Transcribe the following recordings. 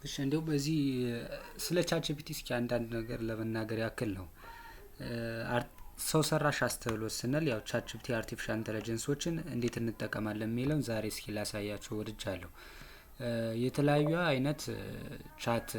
እሺ እንዲሁ በዚህ ስለ ChatGPT እስኪ አንዳንድ ነገር ለመናገር ያክል ነው። ሰው ሰራሽ አስተውሎት ስንል ያው ChatGPT artificial intelligence ኦችን እንዴት እንጠቀማለን የሚለውን ዛሬ እስኪ ላሳያችሁ ወድጃለሁ። የተለያዩ አይነት chat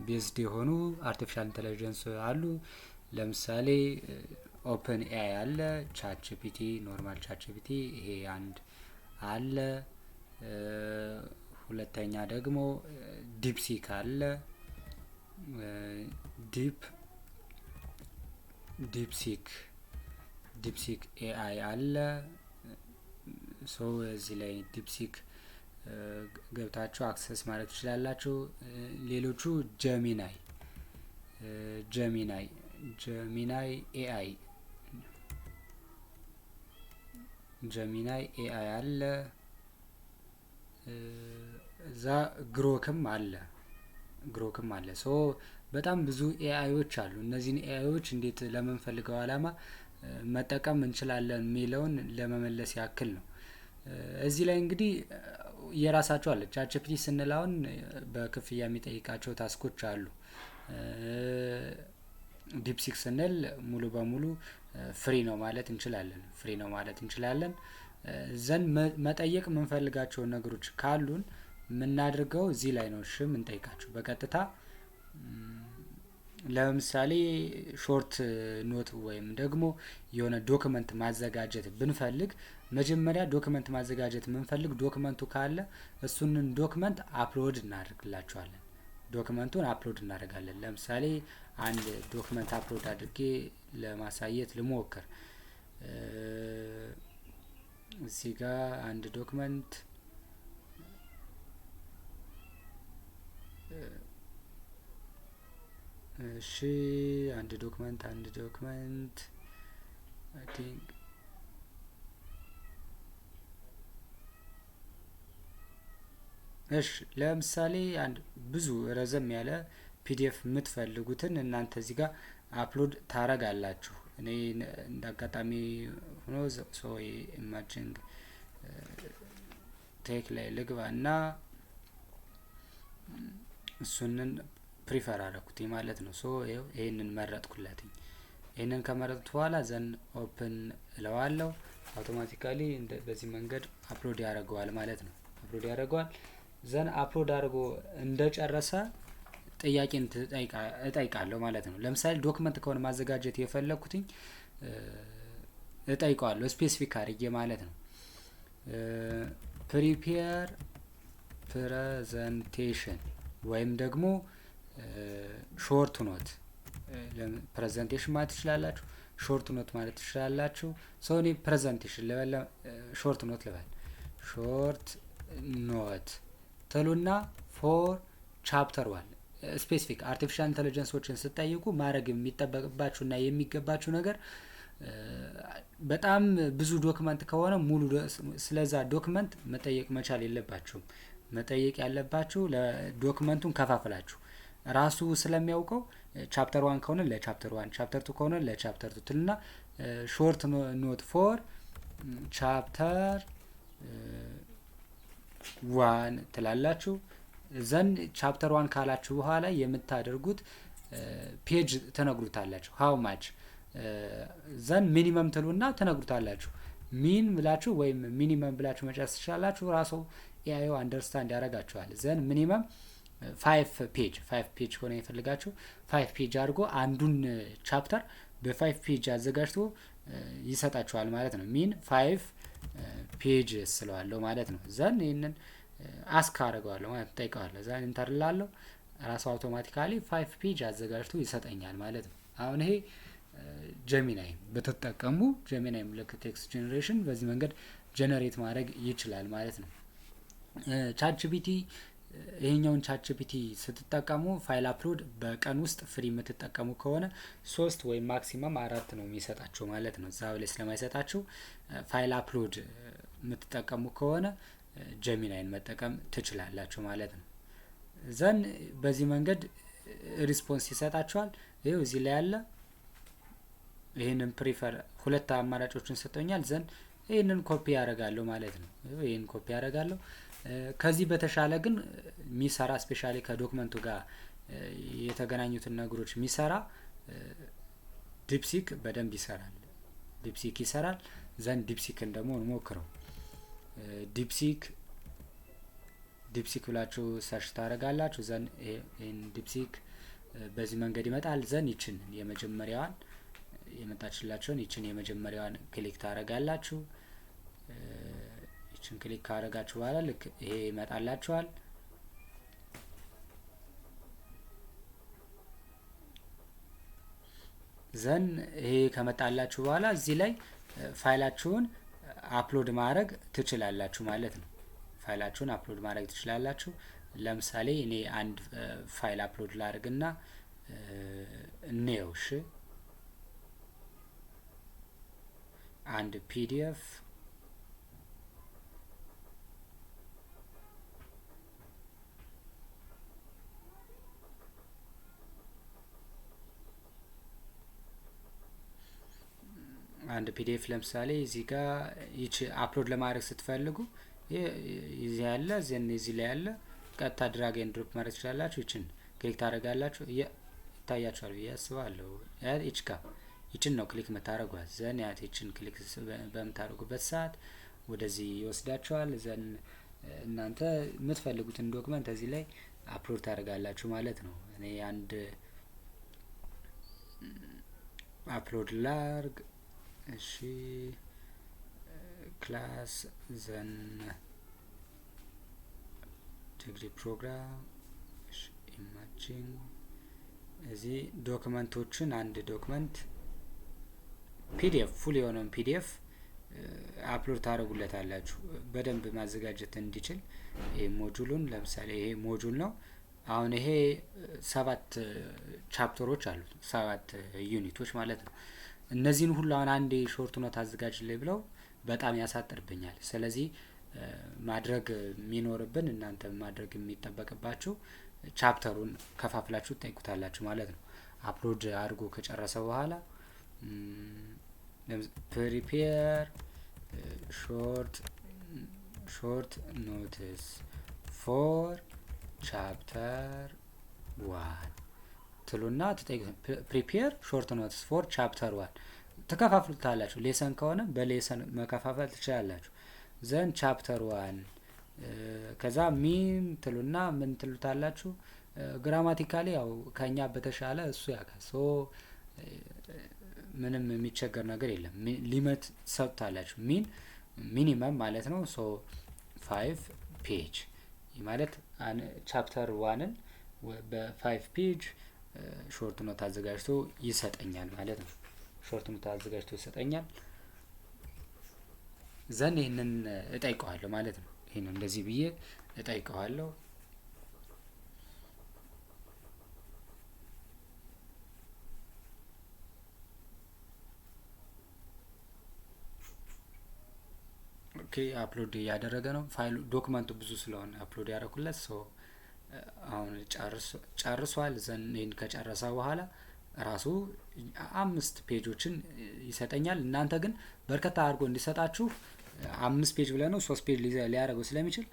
based የሆኑ artificial intelligence አሉ። ለምሳሌ OpenAI አለ፣ ChatGPT፣ normal ChatGPT ይሄ አንድ አለ። ሁለተኛ ደግሞ DeepSeek አለ። DeepSeek AI አለ። So እዚህ ላይ DeepSeek ገብታችሁ access ማድረግ ትችላላችሁ። ሌሎቹ Gemini AI አለ። እዛ Grok ም አለ፣ Grok ም አለ። So በጣም ብዙ AI ዎች አሉ። እነዚህን AI ዎች እንዴት ለምንፈልገው አላማ መጠቀም እንችላለን የሚለውን ለመመለስ ያክል ነው። እዚህ ላይ እንግዲህ የራሳቸው አለ። ChatGPT ስንል አሁን በክፍያ የሚጠይቃቸው task ኦች አሉ። DeepSeek ስንል ሙሉ በሙሉ free ነው ማለት እንችላለን። Free ነው ማለት እንችላለን። Then መጠየቅ የምንፈልጋቸውን ነገሮች ካሉን የምናደርገው እዚህ ላይ ነው። እሺ የምንጠይቃቸው በቀጥታ ለምሳሌ short note ወይም ደግሞ የሆነ document ማዘጋጀት ብንፈልግ፣ መጀመሪያ document ማዘጋጀት የምንፈልግ document ኡ ካለ እሱንን document upload እናደርግላቸዋለን። Document ኡን upload እናደርጋለን። ለምሳሌ አንድ document upload አድርጌ ለማሳየት ልሞክር። እዚህ ጋር አንድ document፣ እሺ አንድ document I think፣ እሺ ለምሳሌ አንድ ብዙ ረዘም ያለ PDF የምትፈልጉትን እናንተ እዚህ ጋር upload ታረጋላችሁ። እኔ እንደ አጋጣሚ ሆኖ so emerging tech ላይ ልግባ እና እሱንን prefer አደረኩትኝ ማለት ነው። So ይሄንን መረጥኩለትኝ። ይሄንን ከመረጥኩት በኋላ then open እለዋለሁ። Automatically በዚህ መንገድ upload ያደርገዋል ማለት ነው። Upload ያደርገዋል። Then upload አድርጎ እንደጨረሰ ጥያቄን እጠይቃለሁ ማለት ነው። ለምሳሌ document ከሆነ ማዘጋጀት የፈለግኩትኝ እጠይቀዋለሁ specific አድርጌ ማለት ነው። Prepare presentation ወይም ደግሞ short note፣ presentation ማለት ትችላላችሁ፣ short note ማለት ትችላላችሁ። So እኔ presentation ልበል፣ short note ልበል። Short note ትሉና for chapter one specific። Artificial intelligence ኦችን ስትጠይቁ ማድረግ የሚጠበቅባችሁና የሚገባችሁ ነገር በጣም ብዙ document ከሆነ ሙሉ ስለዛ document መጠየቅ መቻል የለባችሁም። መጠየቅ ያለባችሁ ለ document ኡን ከፋፍላችሁ ራሱ ስለሚያውቀው chapter one ከሆነ ለ chapter one፣ chapter two ከሆነ ለ chapter two ትልና short note for chapter one ትላላችሁ። Then chapter one ካላችሁ በኋላ የምታደርጉት page ትነግሩታላችሁ። How much፣ then minimum ትሉና ትነግሩታላችሁ። Min ብላችሁ ወይም minimum ብላችሁ መጨረስ ትችላላችሁ። ራሱ AI ዩ understand ያደርጋችኋል። Then minimum 5 page፣ 5 page ከሆነ የፈልጋችሁ 5 page አድርጎ አንዱን chapter በ 5 page አዘጋጅቶ ይሰጣችኋል ማለት ነው። Min 5 page ስለዋለሁ ማለት ነው። Then ይህንን ask አድርገዋለሁ ማለት ጠይቀዋለሁ። Then enter እላለሁ፣ ራሱ automatically 5 page አዘጋጅቶ ይሰጠኛል ማለት ነው። አሁን ይሄ Gemini ብትጠቀሙ Gemini ም ልክ text generation በዚህ መንገድ generate ማድረግ ይችላል ማለት ነው። ChatGPT፣ ይሄኛውን ChatGPT ስትጠቀሙ file upload በቀን ውስጥ free የምትጠቀሙ ከሆነ ሶስት ወይም maximum አራት ነው የሚሰጣችሁ ማለት ነው። እዛ ላይ ስለማይሰጣችሁ file upload የምትጠቀሙ ከሆነ Gemini ን መጠቀም ትችላላችሁ ማለት ነው። Then በዚህ መንገድ response ይሰጣችኋል። ይኸው እዚህ ላይ ያለ ይህንን prefer ሁለት አማራጮችን ሰጥቶኛል። Then ይህንን ኮፒ ያደርጋለሁ ማለት ነው። ይህን ኮፒ ያደርጋለሁ። ከዚህ በተሻለ ግን የሚሰራ፣ especially ከ document ኡ ጋር የተገናኙትን ነገሮች የሚሰራ DeepSeek በደንብ ይሰራል። DeepSeek ይሰራል። Then DeepSeek ን ደግሞ እንሞክረው። DeepSeek ብላችሁ search ታደርጋላችሁ። Then ይህን DeepSeek በዚህ መንገድ ይመጣል። Then ይችን የመጀመሪያዋን የመጣችላቸውን ይችን የመጀመሪያዋን click ታደርጋላችሁ። ይችን click ካደረጋችሁ በኋላ ልክ ይሄ ይመጣላችኋል። Then ይሄ ከመጣላችሁ በኋላ እዚህ ላይ file ኣችሁን upload ማድረግ ትችላላችሁ ማለት ነው። File ኣችሁን upload ማድረግ ትችላላችሁ። ለምሳሌ እኔ አንድ file upload ላድርግና እንየው። እሺ፣ አንድ PDF፣ አንድ PDF ለምሳሌ እዚህ ጋር ይቺ upload ለማድረግ ስትፈልጉ እዚህ ያለ፣ then እዚህ ላይ ያለ ቀጥታ drag and drop ማድረግ ትችላላችሁ። ይችን click ታደርጋላችሁ። ይታያችኋል ብዬ አስባለሁ። ይች ጋ ይችን ነው click የምታደርጓት። Then ያት ይችን click በምታደርጉበት ሰዓት ወደዚህ ይወስዳችኋል። Then እናንተ የምትፈልጉትን document እዚህ ላይ upload ታደርጋላችሁ ማለት ነው። እኔ አንድ upload ላርግ። እሺ፣ class፣ then degree program፣ imagine እዚህ document ኦችን አንድ document PDF፣ full የሆነውን PDF upload ታደርጉለታላችሁ በደንብ ማዘጋጀት እንዲችል። ይሄ module ኡን፣ ለምሳሌ ይሄ module ነው። አሁን ይሄ ሰባት chapter ኦች አሉት፣ ሰባት unit ኦች ማለት ነው። እነዚህን ሁሉ አሁን አንዴ short note አዘጋጅልኝ ብለው በጣም ያሳጥርብኛል። ስለዚህ ማድረግ የሚኖርብን፣ እናንተ ማድረግ የሚጠበቅባችሁ chapter ኡን ከፋፍላችሁ ትጠይቁታላችሁ ማለት ነው። Upload አድርጎ ከጨረሰ በኋላ prepare short notes for chapter one ትሉና፣ prepare short notes for chapter one ትከፋፍሉታላችሁ። Lesson ከሆነ በ lesson መከፋፈል ትችላላችሁ። Then chapter one ከዛ min ትሉና ምን ትሉታላችሁ? Grammatically ያው ከኛ በተሻለ እሱ ያውቃል። So ምንም የሚቸገር ነገር የለም። Limit ትሰጡታላችሁ። Min minimum ማለት ነው። So 5 page ማለት chapter one ን በ 5 page short note አዘጋጅቶ ይሰጠኛል ማለት ነው። Short note አዘጋጅቶ ይሰጠኛል። Then ይህንን እጠይቀዋለሁ ማለት ነው። ይህንን እንደዚህ ብዬ እጠይቀዋለሁ። Okay፣ upload እያደረገ ነው። File ኡ document ኡ ብዙ ስለሆነ upload ያደረኩለት፣ so አሁን ጨርሷል። Then ይህን ከጨረሰ በኋላ ራሱ 5 page ኦችን ይሰጠኛል። እናንተ ግን በርከታ አድርጎ እንዲሰጣችሁ 5 page ብለህ ነው 3 page ሊያደርገው ስለሚችል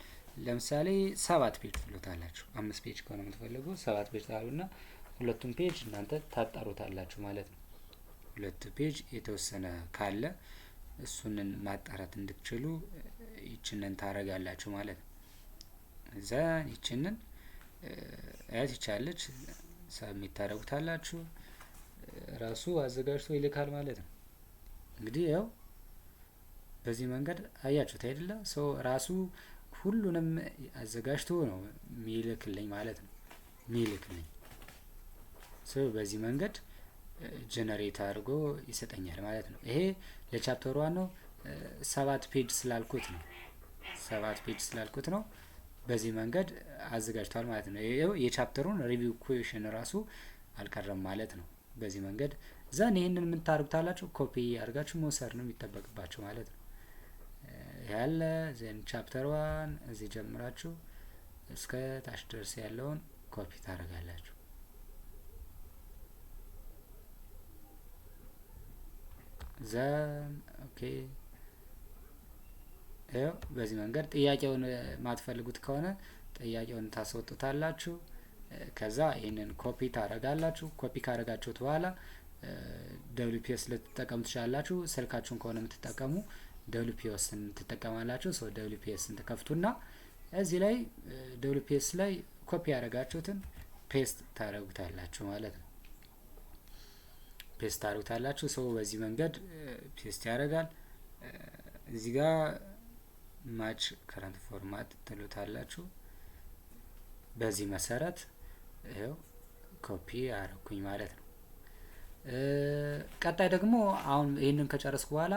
ለምሳሌ 7 page ትሉታላችሁ። 5 page ከሆነ የምትፈልጉ 7 page ታሉና ሁለቱም page እናንተ ታጣሩታላችሁ ማለት ነው። 2 page የተወሰነ ካለ እሱንን ማጣራት እንድትችሉ ይችንን ታረጋላችሁ ማለት ነው። እዛ ይችንን አያት ይቻለች submit ታደርጉታላችሁ። ራሱ አዘጋጅቶ ይልካል ማለት ነው። እንግዲህ ያው በዚህ መንገድ አያችሁት አይደለ? So ራሱ ሁሉንም አዘጋጅቶ ነው የሚልክልኝ ማለት ነው የሚልክልኝ። So በዚህ መንገድ generate አድርጎ ይሰጠኛል ማለት ነው። ይሄ ለ chapter one ነው። 7 page ስላልኩት ነው። 7 page ስላልኩት ነው። በዚህ መንገድ አዘጋጅቷል ማለት ነው። ይኸው የ chapter ኡን review question ራሱ አልቀረም ማለት ነው። በዚህ መንገድ then ይህንን ምን ታደርጉታላችሁ? ኮፒ አድርጋችሁ መውሰድ ነው የሚጠበቅባችሁ ማለት ነው። ያለ then chapter one እዚህ ጀምራችሁ እስከ ታች ድረስ ያለውን ኮፒ ታደርጋላችሁ። Then okay፣ ይኸው በዚህ መንገድ ጥያቄውን ማትፈልጉት ከሆነ ጥያቄውን ታስወጡታላችሁ። ከዛ ይህንን ኮፒ ታረጋላችሁ። ኮፒ ካረጋችሁት በኋላ WPS ልትጠቀሙ ትችላላችሁ። ስልካችሁን ከሆነ የምትጠቀሙ WPS ን ትጠቀማላችሁ። So WPS ን ትከፍቱና እዚህ ላይ WPS ላይ ኮፒ ያደረጋችሁትን paste ታደረጉታላችሁ ማለት ነው። Paste ታደረጉታላችሁ። So በዚህ መንገድ paste ያደርጋል። እዚህ ጋር match current format ትሉታላችሁ። በዚህ መሰረት ይኸው ኮፒ አረኩኝ ማለት ነው። ቀጣይ ደግሞ አሁን ይህንን ከጨረስኩ በኋላ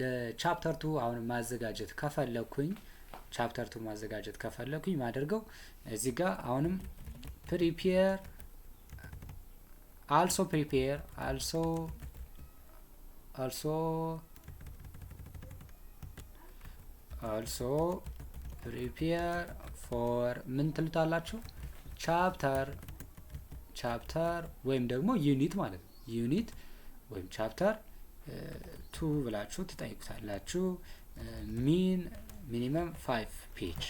ለ chapter 2 አሁን ማዘጋጀት ከፈለኩኝ፣ chapter 2 ማዘጋጀት ከፈለኩኝ ማደርገው እዚህ ጋር አሁንም prepare also prepare for ምን ትሉታላችሁ? Chapter ወይም ደግሞ unit ማለት ነው። Unit ወይም chapter 2 ብላችሁ ትጠይቁታላችሁ። Minimum 5 page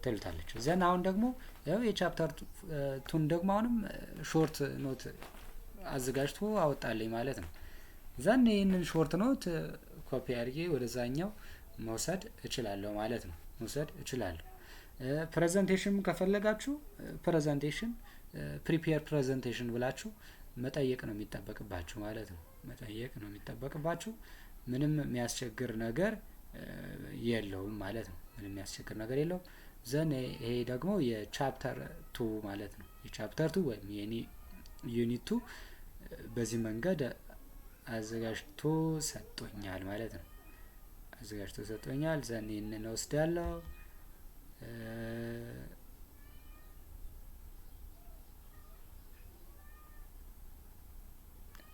ትሉታላችሁ። Then አሁን ደግሞ ያው የ chapter 2 ን ደግሞ አሁንም short note አዘጋጅቶ አወጣልኝ ማለት ነው። Then ይህንን short note copy አድርጌ ወደዛኛው መውሰድ እችላለሁ ማለት ነው። መውሰድ እችላለሁ። Presentation ከፈለጋችሁ presentation፣ prepare presentation ብላችሁ መጠየቅ ነው የሚጠበቅባችሁ ማለት ነው። መጠየቅ ነው የሚጠበቅባችሁ። ምንም የሚያስቸግር ነገር የለውም ማለት ነው። ምንም የሚያስቸግር ነገር የለውም። Then ይሄ ደግሞ የ chapter 2 ማለት ነው። የ chapter 2 ወይም የኔ unit 2 በዚህ መንገድ አዘጋጅቶ ሰጥቶኛል ማለት ነው። አዘጋጅቶ ሰጥቶኛል። Then ይህንን ወስዳለሁ።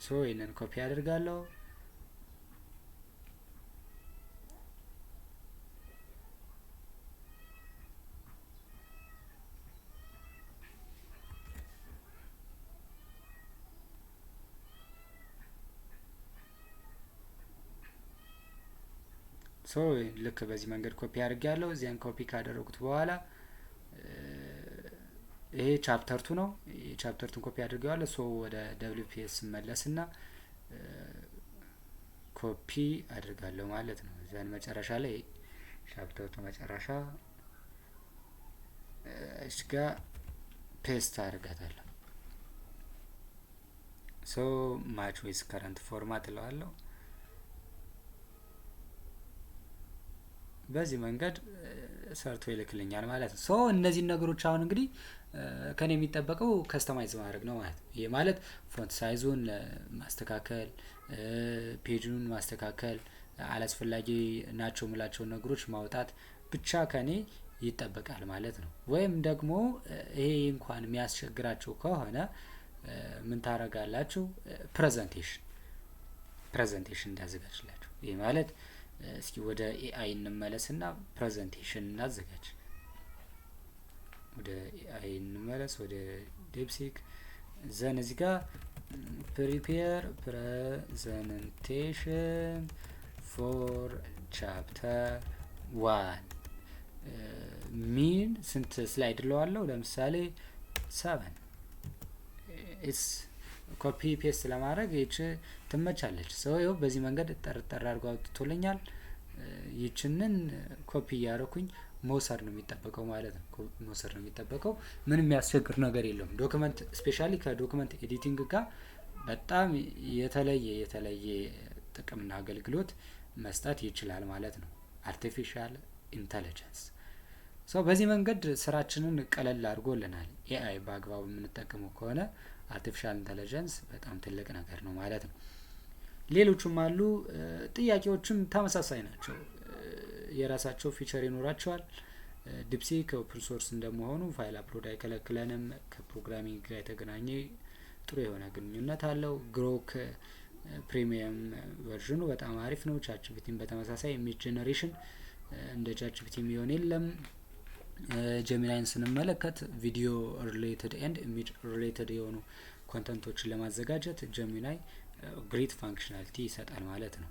So ይህንን ኮፒ አድርጋለሁ። So ልክ በዚህ መንገድ ኮፒ አድርጌያለሁ። እዚያን ኮፒ ካደረጉት በኋላ ይሄ chapter 2 ነው። የ chapter 2 ን copy አድርጌዋለሁ። So ወደ WPS መለስና ኮፒ አድርጋለሁ ማለት ነው። Then መጨረሻ ላይ chapter 2 መጨረሻ እዚህ ጋር paste አድርጋታለሁ። So match with current format እለዋለሁ። በዚህ መንገድ ሰርቶ ይልክልኛል ማለት ነው። So እነዚህን ነገሮች አሁን እንግዲህ ከኔ የሚጠበቀው customize ማድረግ ነው ማለት ነው። ይሄ ማለት font size ኡን ማስተካከል፣ page ኡን ማስተካከል፣ አላስፈላጊ ናቸው የምላቸውን ነገሮች ማውጣት ብቻ ከኔ ይጠበቃል ማለት ነው። ወይም ደግሞ ይሄ እንኳን የሚያስቸግራችሁ ከሆነ ምን ታረጋላችሁ? Presentation እንዳዘጋጅላችሁ። ይሄ ማለት እስኪ ወደ AI እንመለስና presentation እናዘጋጅ። ወደ AI እንመለስ፣ ወደ DeepSeek። Then እዚህ ጋር prepare presentation for chapter 1፣ min ስንት slide እለዋለሁ? ለምሳሌ 7። It's copy paste ለማድረግ ይች ትመቻለች። ሰውየው በዚህ መንገድ ጠርጠር አድርጎ አውጥቶልኛል። ይችንን ኮፒ እያደረኩኝ መውሰድ ነው የሚጠበቀው ማለት ነው። መውሰድ ነው የሚጠበቀው። ምንም የሚያስቸግር ነገር የለውም። Document specially ከ document editing ጋር በጣም የተለየ ጥቅምና አገልግሎት መስጠት ይችላል ማለት ነው። Artificial intelligence so በዚህ መንገድ ስራችንን ቀለል አድርጎልናል። AI በአግባቡ የምንጠቀመው ከሆነ artificial intelligence በጣም ትልቅ ነገር ነው ማለት ነው። ሌሎቹም አሉ። ጥያቄዎችም ተመሳሳይ ናቸው። የራሳቸው feature ይኖራቸዋል። DeepSeek open source እንደመሆኑ file upload አይከለክለንም። ከ programming ጋር የተገናኘ ጥሩ የሆነ ግንኙነት አለው። Grok premium version ኑ በጣም አሪፍ ነው። ChatGPT ን በተመሳሳይ image generation እንደ ChatGPT የሚሆን የለም። Gemini ን ስንመለከት video related and image related የሆኑ content ኦችን ለማዘጋጀት Gemini great functionality ይሰጣል ማለት ነው።